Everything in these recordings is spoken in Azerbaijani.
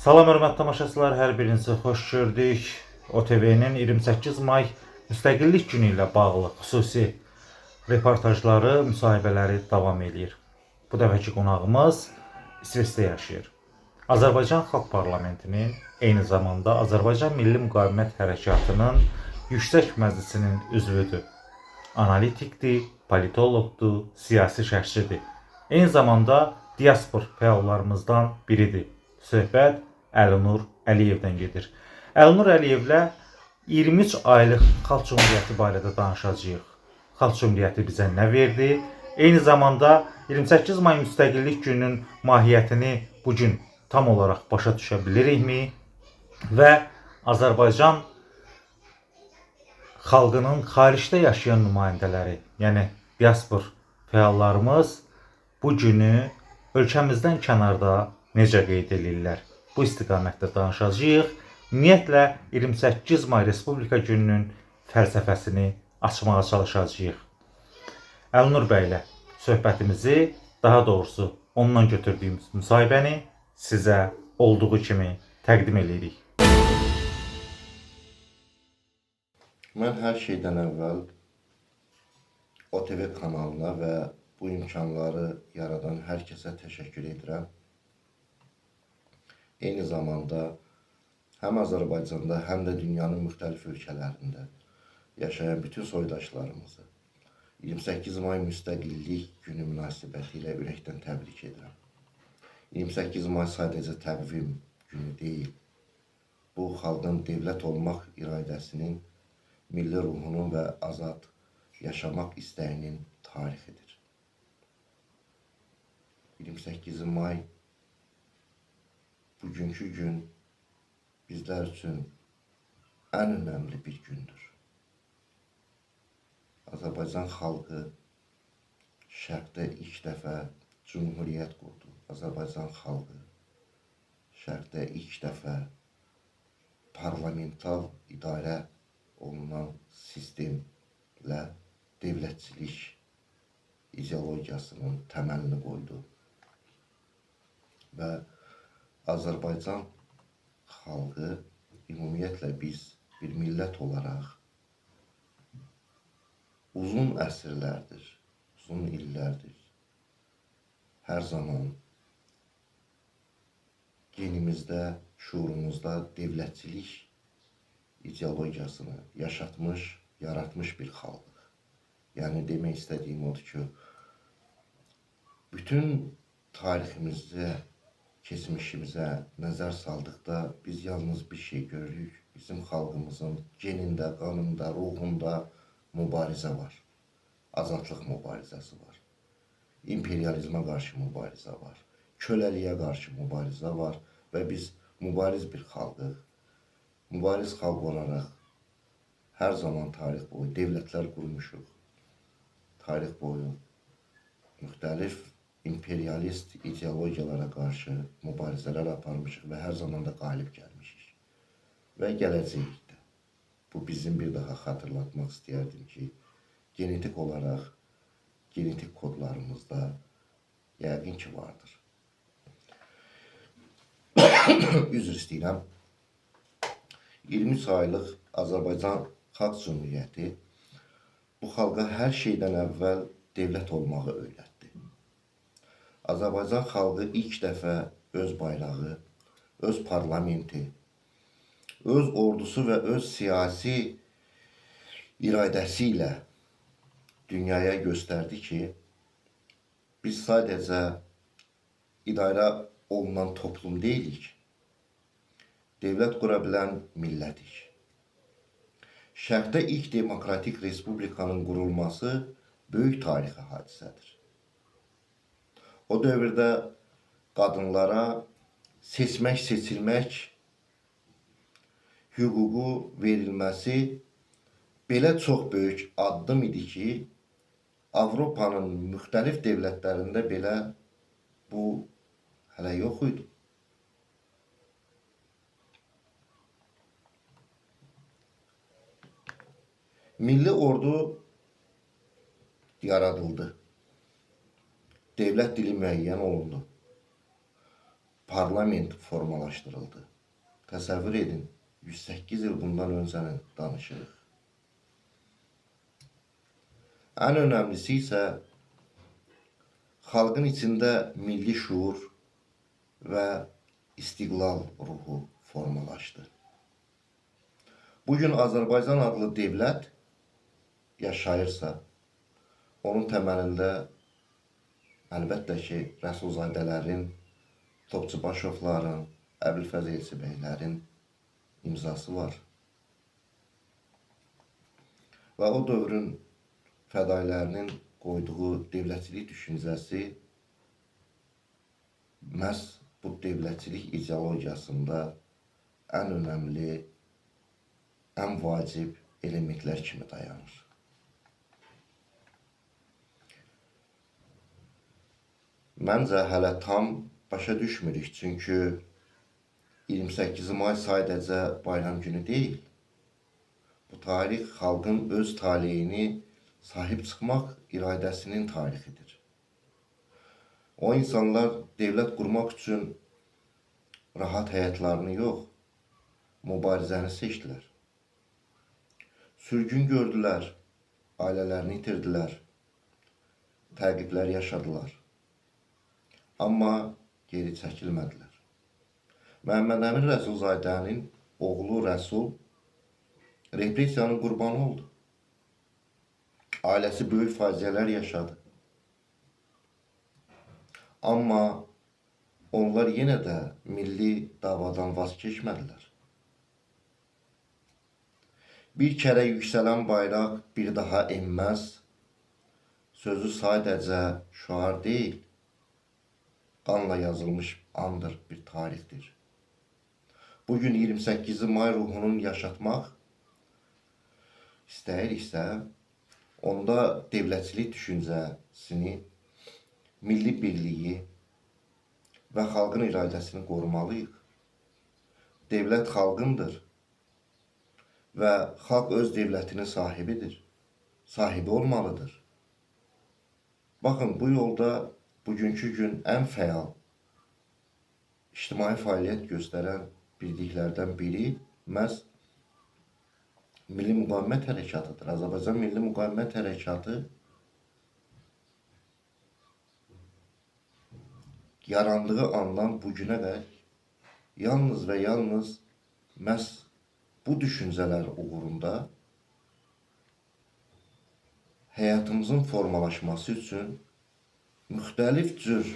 Salam hörmətli tamaşaçılar, hər birinizi xoş gördük. OTV-nin 28 may Müstəqillik Günü ilə bağlı xüsusi reportajları, müsahibələri davam eləyir. Bu dəfəki qonağımız İsveçdə yaşayır. Azərbaycan Xalq Parlamentinin, eyni zamanda Azərbaycan Milli Müqavimət Hərəkatının Yüksək Məclisinin üzvüdür. Analitikdir, politoloqdur, siyasi şərhçidir. Eyni zamanda diaspor fəallarımızdan biridir. Söhbət Əlinur Əliyevdən gedir. Əlinur Əliyevlə 23 aylıq Xalq Cümhuriyyəti barədə danışacağıq. Xalq Cümhuriyyəti bizə nə verdi? Eyni zamanda 28 may Müstəqillik Gününün mahiyyətini bu gün tam olaraq başa düşə bilirikmi? Və Azərbaycan xalqının xaricdə yaşayan nümayəndələri, yəni diaspor fəallarımız bu günü ölkəmizdən kənarda necə qeyd eləyirlər? Bu istiqamətdə danışacağıq. Ümumiyyətlə 28 may Respublika Gününün fəlsəfəsini açmağa çalışacağıq. Əlinur bəylə söhbətimizi, daha doğrusu ondan götürdüyümüz müsahibəni sizə olduğu kimi təqdim eləyirik. Mən hər şeydən əvvəl OTV kanalına və bu imkanları yaradan hər kəsə təşəkkür edirəm. Eyni zamanda həm Azərbaycanda, həm də dünyanın müxtəlif ölkələrində yaşayan bütün soydaşlarımızı 28 may Müstəqillik Günü münasibəti ilə ürəkdən təbrik edirəm. 28 may sadəcə təqvim günü deyil. Bu, xalqın dövlət olmaq iradəsinin, milli ruhunun və azad yaşamaq istəyinin tarixidir. 28 may bugünkü gün bizlər üçün ən önəmli bir gündür. Azərbaycan xalqı Şərqdə ilk dəfə cümhuriyyət qurdu. Azərbaycan xalqı Şərqdə ilk dəfə parlamental idarə olunan sistemlə dövlətçilik ideologiyasının təməlini qoydu. Və Azərbaycan xalqı ümumiyyətlə biz bir millət olaraq uzun əsrlərdir, uzun illərdir hər zaman genimizdə, şuurumuzda dövlətçilik ideologiyasını yaşatmış, yaratmış bir xalqıq. Yəni demək istədiyim odur ki, bütün tariximizdə, keçmişimizə nəzər saldıqda biz yalnız bir şey görürük. Bizim xalqımızın genində, qanında, ruhunda mübarizə var. Azadlıq mübarizəsi var. İmperyalizmə qarşı mübarizə var. Köləliyə qarşı mübarizə var və biz mübariz bir xalqıq. Mübariz xalq olaraq hər zaman tarix boyu dövlətlər qurmuşuq. Tarix boyu müxtəlif imperialist ideologiyalara qarşı mübarizələr aparmışıq və hər zaman da qalib gəlmişik. Və gələcəyik də. Bu bizim bir daha xatırlatmaq istəyərdim ki, genetik olaraq genetik kodlarımızda yəqin ki vardır. Üzr istəyirəm. 23 aylıq Azərbaycan Xalq Cümhuriyyəti bu xalqa hər şeydən əvvəl dövlət olmağı öyrətdi. Azərbaycan xalqı ilk dəfə öz bayrağı, öz parlamenti, öz ordusu və öz siyasi iradəsi ilə dünyaya göstərdi ki, biz sadəcə idarə olunan toplum deyilik, dövlət qura bilən millətik. Şərqdə ilk demokratik respublikanın qurulması böyük tarixi hadisədir. O dövrdə qadınlara seçmək, seçilmək hüququ verilməsi belə çox böyük addım idi ki, Avropanın müxtəlif dövlətlərində belə bu hələ yox idi. Milli ordu yaradıldı. Dövlət dili müəyyən olundu. Parlament formalaşdırıldı. Təsəvvür edin, 108 il bundan öncəni danışırıq. Ən önəmlisi isə xalqın içində milli şuur və istiqlal ruhu formalaşdı. Bugün Azərbaycan adlı devlət yaşayırsa, onun təməlində əlbəttə ki, Rəsulzadələrin, Topçubaşovların, Əbülfəz Elçibəylərin imzası var. Və o dövrün fədailərinin qoyduğu devlətçilik düşüncəsi məhz bu devlətçilik ideologiyasında ən önəmli, ən vacib elementlər kimi dayanır. Məncə hələ tam başa düşmürük, çünki 28 may sadəcə bayram günü deyil. Bu tarix xalqın öz taleyini sahib çıxmaq iradəsinin tarixidir. O insanlar devlət qurmaq üçün rahat həyatlarını yox, mübarizəni seçdilər. Sürgün gördülər, ailələrini itirdilər, təqiblər yaşadılar. Amma geri çəkilmədilər. Məhəmməd Əmin Rəsulzadənin oğlu Rəsul repressiyanın qurbanı oldu. Ailəsi böyük faciələr yaşadı. Amma onlar yenə də milli davadan vaz keçmədilər. Bir kərə yüksələn bayraq bir daha enməz. Sözü sadəcə şüar deyil, qanla yazılmış andır, bir tarixdir. Bugün 28 may ruhunun yaşatmaq istəyiriksə, onda devlətçilik düşüncəsini, milli birliyi və xalqın iradəsini qorumalıyıq. Devlət xalqındır və xalq öz devlətinin sahibidir. Sahibi olmalıdır. Baxın, bu yolda bugünkü gün ən fəal ictimai fəaliyyət göstərən birliklərdən biri məhz Milli Müqavimət Hərəkatıdır. Azərbaycan Milli Müqavimət Hərəkatı yarandığı andan bu günə dək yalnız və yalnız məhz bu düşüncələr uğrunda həyatımızın formalaşması üçün müxtəlif cür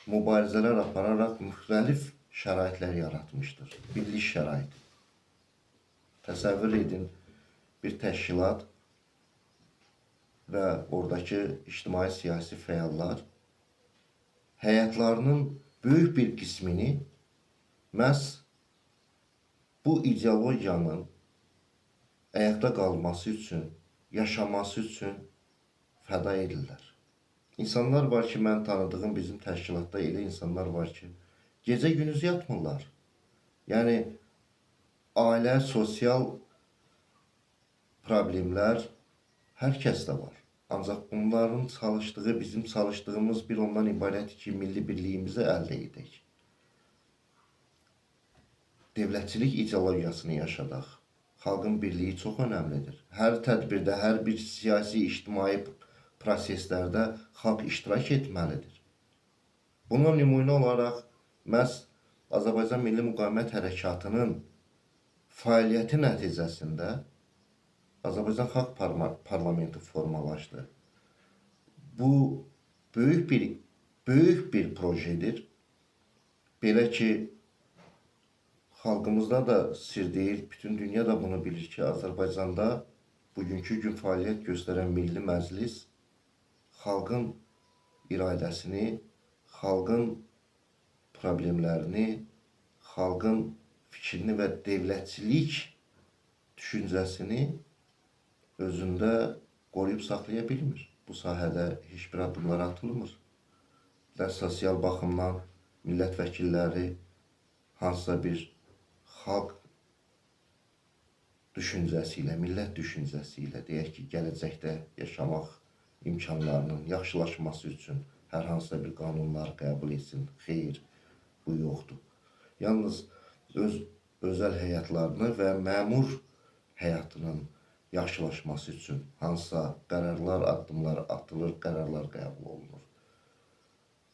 mübarizələr apararaq müxtəlif şəraitlər yaratmışdır. Birlik şəraiti. Təsəvvür edin, bir təşkilat və oradakı ictimai siyasi fəallar həyatlarının böyük bir qismini məhz bu ideologiyanın ayaqda qalması üçün, yaşaması üçün fəda edirlər. İnsanlar var ki, mən tanıdığım bizim təşkilatda elə insanlar var ki, gecə gündüz yatmırlar. Yəni ailə, sosial problemlər hər kəsdə var. Ancaq bunların çalışdığı, bizim çalışdığımız bir ondan ibarətdir ki, milli birliyimizi əldə edək. Devlətçilik ideologiyasını yaşadaq. Xalqın birliyi çox önəmlidir. Hər tədbirdə, hər bir siyasi, ictimai proseslərdə xalq iştirak etməlidir. Buna nümunə olaraq məhz Azərbaycan Milli Müqavimət Hərəkatının fəaliyyəti nəticəsində Azərbaycan Xalq Parlamenti formalaşdı. Bu böyük bir projedir. Belə ki, xalqımızda da sir deyil, bütün dünya da bunu bilir ki, Azərbaycanda bugünkü gün fəaliyyət göstərən Milli Məclis xalqın iradəsini, xalqın problemlərini, xalqın fikrini və devlətçilik düşüncəsini özündə qoruyub saxlaya bilmir. Bu sahədə heç bir addımlar atılmır. Nə sosial baxımdan millət vəkilləri hansısa bir xalq düşüncəsi ilə, millət düşüncəsi ilə deyək ki, gələcəkdə yaşamaq imkanlarının yaxşılaşması üçün hər hansısa bir qanunlar qəbul etsin. Xeyr, Bu yoxdur. Yalnız öz özəl həyatlarını və məmur həyatının yaxşılaşması üçün hansısa qərarlar, addımlar atılır, qərarlar qəbul olunur.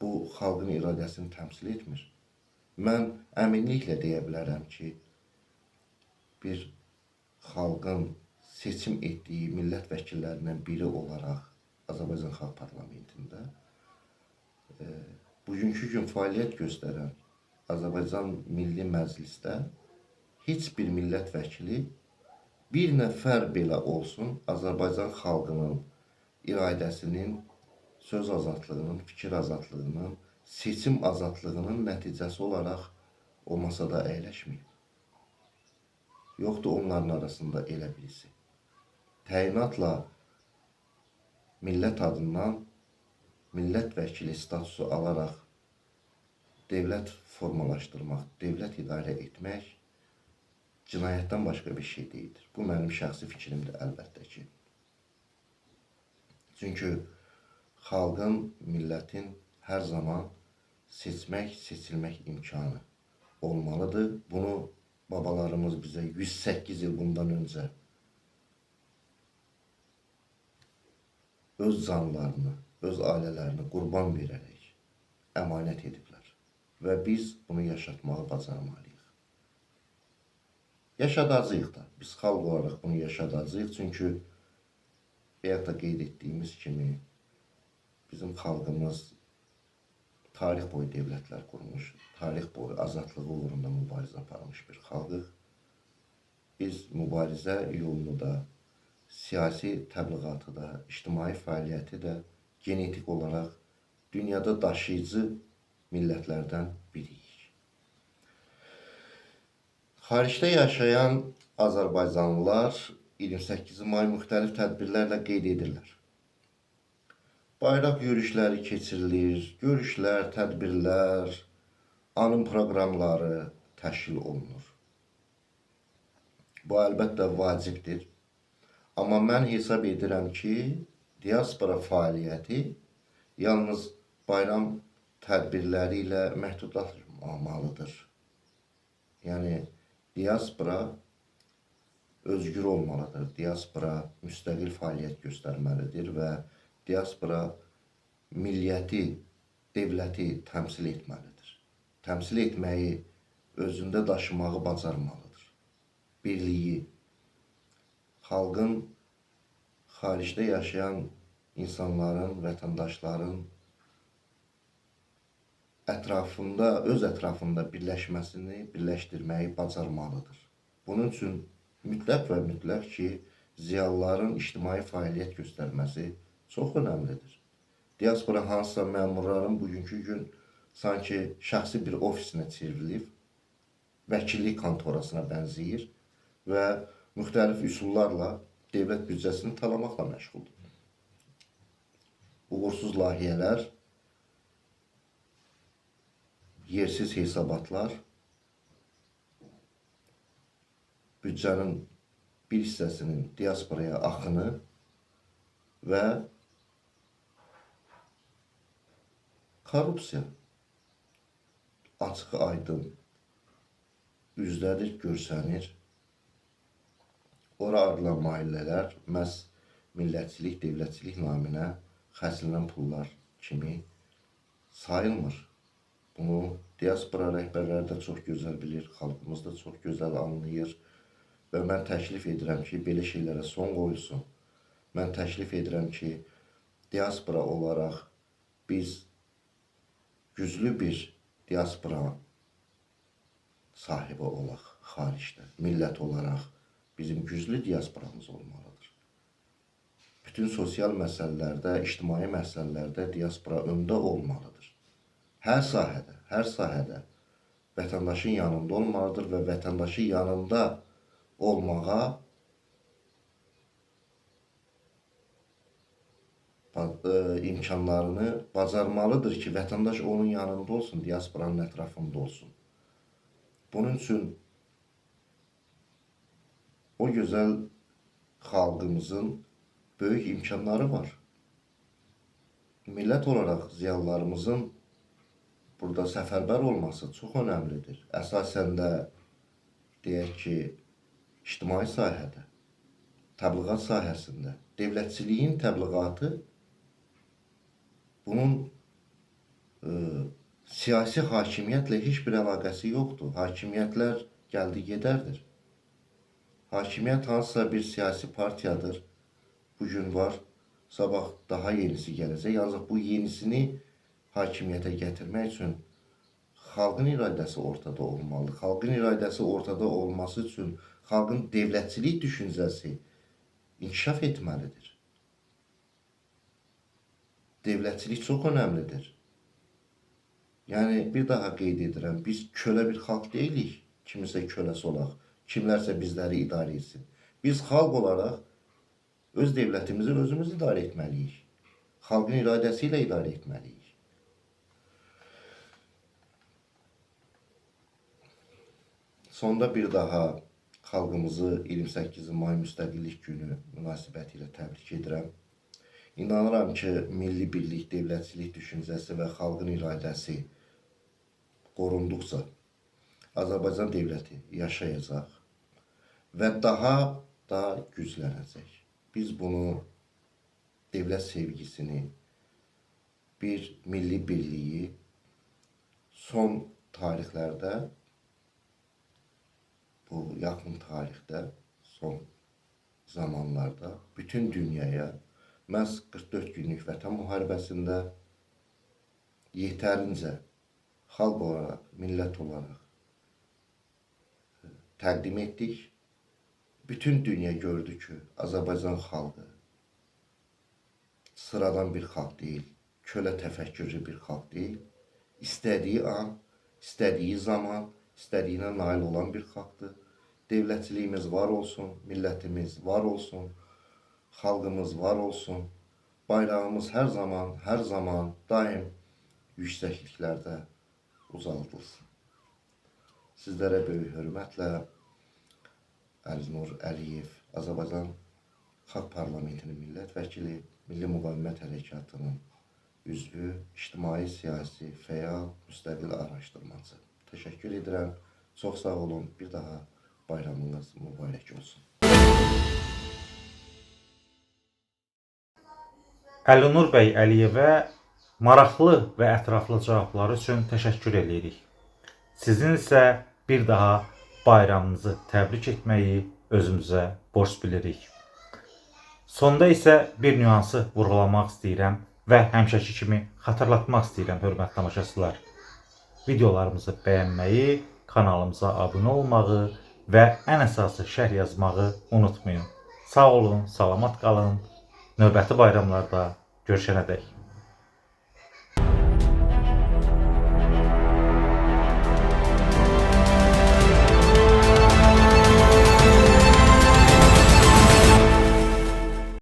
Bu, xalqın iradəsini təmsil etmir. Mən əminliklə deyə bilərəm ki, bir xalqın seçim etdiyi millət vəkillərindən biri olaraq Azərbaycan Xalq Parlamentində bugünkü gün fəaliyyət göstərən Azərbaycan Milli Məclisdə heç bir millət vəkili bir nəfər belə olsun Azərbaycan xalqının iradəsinin, söz azadlığının, fikir azadlığının, seçim azadlığının nəticəsi olaraq o masada əyləşməyib. Yoxdur onların arasında elə birisi. Təyinatla millət adından millət vəkili statusu alaraq devlət formalaşdırmaq, devlət idarə etmək cinayətdən başqa bir şey deyildir. Bu mənim şəxsi fikrimdir əlbəttə ki. Çünki xalqın, millətin hər zaman seçmək, seçilmək imkanı olmalıdır. Bunu babalarımız bizə 108 il bundan öncə öz canlarını, öz ailələrini qurban verərək əmanət ediblər. Və biz bunu yaşatmağı bacarmalıyıq. Yaşadacağıq da. Biz xalq olaraq bunu yaşadacağıq. Çünki bayaq da qeyd etdiyimiz kimi bizim xalqımız tarix boyu devlətlər qurmuş, tarix boyu azadlığı uğrunda mübarizə aparmış bir xalqıq. Biz mübarizə yolunu da, siyasi təbliğatı da, ictimai fəaliyyəti də genetik olaraq dünyada daşıyıcı millətlərdən biriyik. Xaricdə yaşayan Azərbaycanlılar 28 may müxtəlif tədbirlərlə qeyd edirlər. Bayraq yürüşləri keçirilir, görüşlər, tədbirlər, anım proqramları təşkil olunur. Bu əlbəttə vacibdir. Amma mən hesab edirəm ki, diaspora fəaliyyəti yalnız bayram tədbirləri ilə məhdudlaşmamalıdır. Yəni, diaspora özgür olmalıdır. Diaspora müstəqil fəaliyyət göstərməlidir və diaspora milliyyəti, devləti təmsil etməlidir. Təmsil etməyi, özündə daşımağı bacarmalıdır. Birliyi, xalqın, xaricdə yaşayan insanların, vətəndaşların ətrafında, öz ətrafında birləşməsini, birləşdirməyi bacarmalıdır. Bunun üçün mütləq və mütləq ki, ziyalıların ictimai fəaliyyət göstərməsi çox önəmlidir. Diaspora hansısa məmurların bugünkü gün sanki şəxsi bir ofisinə çevrilib, vəkillik kontorasına bənzəyir və müxtəlif üsullarla devlət büdcəsini talamaqla məşğuldur. Uğursuz layihələr, yersiz hesabatlar, büdcənin bir hissəsinin diasporaya axını və korrupsiya açıq aydın üzdədir, görsənir. Ora ayrılan mahallələr məhz millətçilik, devlətçilik naminə xərclənən pullar kimi sayılmır. Bunu diaspora rəhbərləri də çox gözəl bilir, xalqımız da çox gözəl anlayır və mən təklif edirəm ki, belə şeylərə son qoyulsun. Mən təklif edirəm ki, diaspora olaraq biz güclü bir diaspora sahibi olaq xaricdə. Millət olaraq bizim güclü diasporamız olmalıdır. Bütün sosial məsələlərdə, ictimai məsələlərdə diaspora öndə olmalıdır. Hər sahədə, hər sahədə vətəndaşın yanında olmalıdır və vətəndaşın yanında olmağa imkanlarını bacarmalıdır ki, vətəndaş onun yanında olsun, diasporanın ətrafında olsun. Bunun üçün o gözəl xalqımızın böyük imkanları var. Millət olaraq ziyalılarımızın burada səfərbər olması çox önəmlidir. Əsasən də deyək ki, ictimai sahədə, təbliğat sahəsində, devlətçiliyin təbliğatı bunun siyasi hakimiyyətlə heç bir əlaqəsi yoxdur. Hakimiyyətlər gəldi gedərdir. Hakimiyyət hansısa bir siyasi partiyadır. Bugün var, sabah daha yenisi gələcək. Ancaq bu yenisini hakimiyyətə gətirmək üçün xalqın iradəsi ortada olmalıdır. Xalqın iradəsi ortada olması üçün xalqın devlətçilik düşüncəsi inkişaf etməlidir. Devlətçilik çox önəmlidir. Yəni bir daha qeyd edirəm, biz kölə bir xalq deyilik, kimisə köləsi olaq, kimlərsə bizləri idarə etsin. Biz xalq olaraq öz devlətimizi özümüz idarə etməliyik. Xalqın iradəsi ilə idarə etməliyik. Sonda bir daha xalqımızı 28 may Müstəqillik Günü münasibəti ilə təbrik edirəm. İnanıram ki, milli birlik, devlətçilik düşüncəsi və xalqın iradəsi qorunduqca Azərbaycan devləti yaşayacaq və daha da güclənəcək. Biz bunu, devlət sevgisini, bir milli birliyi son tarixlərdə, bu yaxın tarixdə, son zamanlarda bütün dünyaya məhz 44 günlük Vətən müharibəsində yetərincə xalq olaraq, millət olaraq təqdim etdik. Bütün dünya gördü ki, Azərbaycan xalqı sıradan bir xalq deyil, kölə təfəkkürlü bir xalq deyil. İstədiyi an, istədiyi zaman, istədiyinə nail olan bir xalqdır. Devlətçiliyimiz var olsun, millətimiz var olsun, xalqımız var olsun. Bayrağımız hər zaman, hər zaman daim yüksəkliklərdə ucaldılsın. Sizlərə böyük hörmətlə Əlinur Əliyev, Azərbaycan Xalq Parlamentinin millət vəkili, Milli Müqavimət Hərəkatının üzvü, ictimai, siyasi, fəal, müstəqil araşdırmacı. Təşəkkür edirəm. Çox sağ olun. Bir daha bayramınız mübarək olsun. Əlinur bəy Əliyevə maraqlı və ətraflı cavabları üçün təşəkkür eləyirik. Sizin isə bir daha bayramınızı təbrik etməyi özümüzə borc bilirik. Sonda isə bir nüansı vurğulamaq istəyirəm və həmişəki kimi xatırlatmaq istəyirəm, hörmətli tamaşaçılar. Videolarımızı bəyənməyi, kanalımıza abunə olmağı və ən əsası şərh yazmağı unutmayın. Sağ olun, salamat qalın. Növbəti bayramlarda görüşənədək.